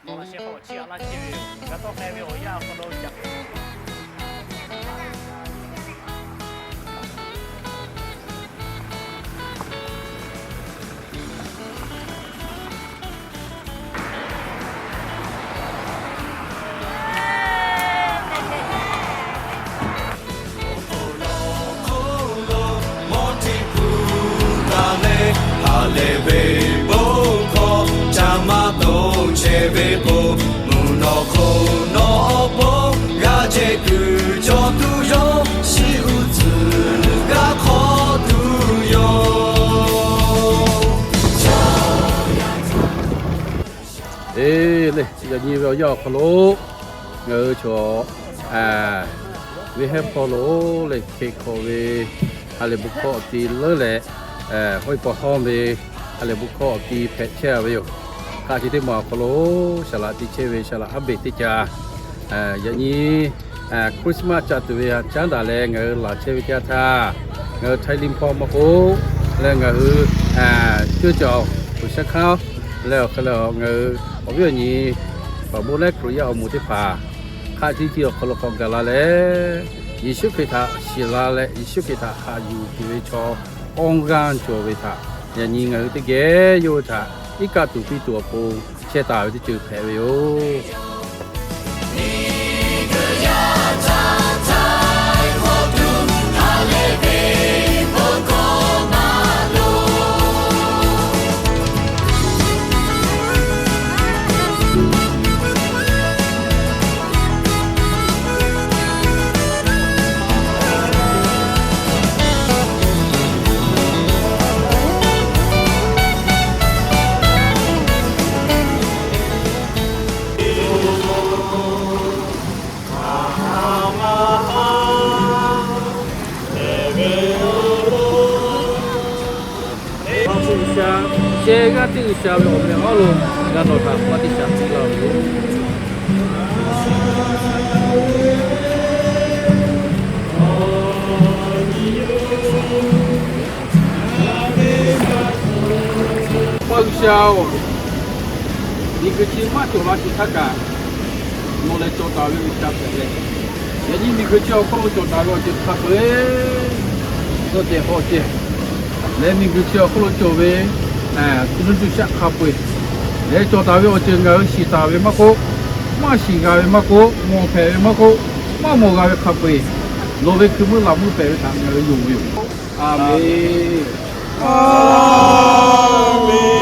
Awˬ laꞈ sheh hk'aw chiˇ aꞈ laˇ chehˇ ve yoˬ. G'a tawˆ k'ai ve awˬ yanˇ awˬ hk'aw lo jaꞈ Eˬ, lehˬ, yaꞈ nyi ve awˬ yanˇ awˬ hk'aw lo ngaˬ hui chaw ve hehˉ hpawˇ lo lehˬ, hk'e hk'awꞈ ve ha lehˬ bon hkawˇ awˬ ti leuˉ leh, hawˉ paw hawˇ ve ha lehˬ bon hkawˇ awˬ ti hpehꞈ chehˇ ve yoˬ. Hk'aˬ hk'e teˇ maˬ awˬ hk'aw lo saˍ laꞈ te chehˇ ve saˍ laꞈ haˉ beˬ teˇ ca, yaꞈ nyi Christmas ca tuˬ ve htaꞈ caˉ daꞈ leh ngaˬ hui laˬ chehˇ ve teˇ yanˇ htaˇ, ngaˬ hui Htaiˇ liˇ hpawˇ maˇ k'oˆ leh ngaˬ hui ceuˇ cawˬ awˬ shaˉ hkanˉ leh awˬ hk'e leh ngaˬ hui awˬ viˉ awˬ nyi paˍ bon leh Hkriꞈ yaˇ awˬ moˍ teˇ hpaˍ hk'aˬ hk'e te awˬ hk'aw lo k'awꞈ gaˬ la leh, Yeˍsuˆ Hkriꞈ htaꞈ shiˍ la leh Yeˍsuˆ Hkriꞈ htaꞈ haꞈ yuˬ tuˬ ve chaw awˇ g'aˇ cawˬ ve htaꞈ, yaꞈ nyi ngaˬ hui teˇ geh yawˇ hui htaꞈ iˉ kaˆ tuˬ piˇ tuˬ awˬ pon chehˇ taˍ ve teˇ ceuˬ hpehꞈ ve yoˬ. G'uiˬsha, sheh g'aˇ teˇ G'uiˬsha ve awˬ meh awˉ lo g'a nawˬ htaꞈ maˇ teˇ shaˍ piˇ laˇ ve yoˬ. Paˇ G'uiˬsha-oˬ, miˬguiˬ chi maˇ cawˬ la sheˍ htaˇ kaꞈ, nawˬ lehˬ cawˬ taˍ ve G'uiˬsha hpehꞈ leh, yaꞈ nyi miˬguiˬ chi awˬ hk'aw lo cawˬ taˍ ve awˬ ceuˬ hk'a peu-eˬ dawˇ ceh hawˇ ceh leh, miˬguiˬ chi awˬ hk'aw lo cawˬ ve tu nuˇ cuˇ shaˆ hk'a peu-eˬ leh, cawˬ taˍ ve awˬ ceuˬ ngaˬ hui shiˍ taˍ ve maˇ k'oˆ, maˇ shiˍ g'a ve maˇ k'oˆ, mawˬ hpehꞈ ve maˇ k'oˆ, maˇ mawˬ g'a ve hk'a peu-eˬ, nawˬ ve hkui meuˇ laꞈ meuˇ hpehꞈ ve htaꞈ ngaˬ hui yonˍ ve yoˬ. A menˬ.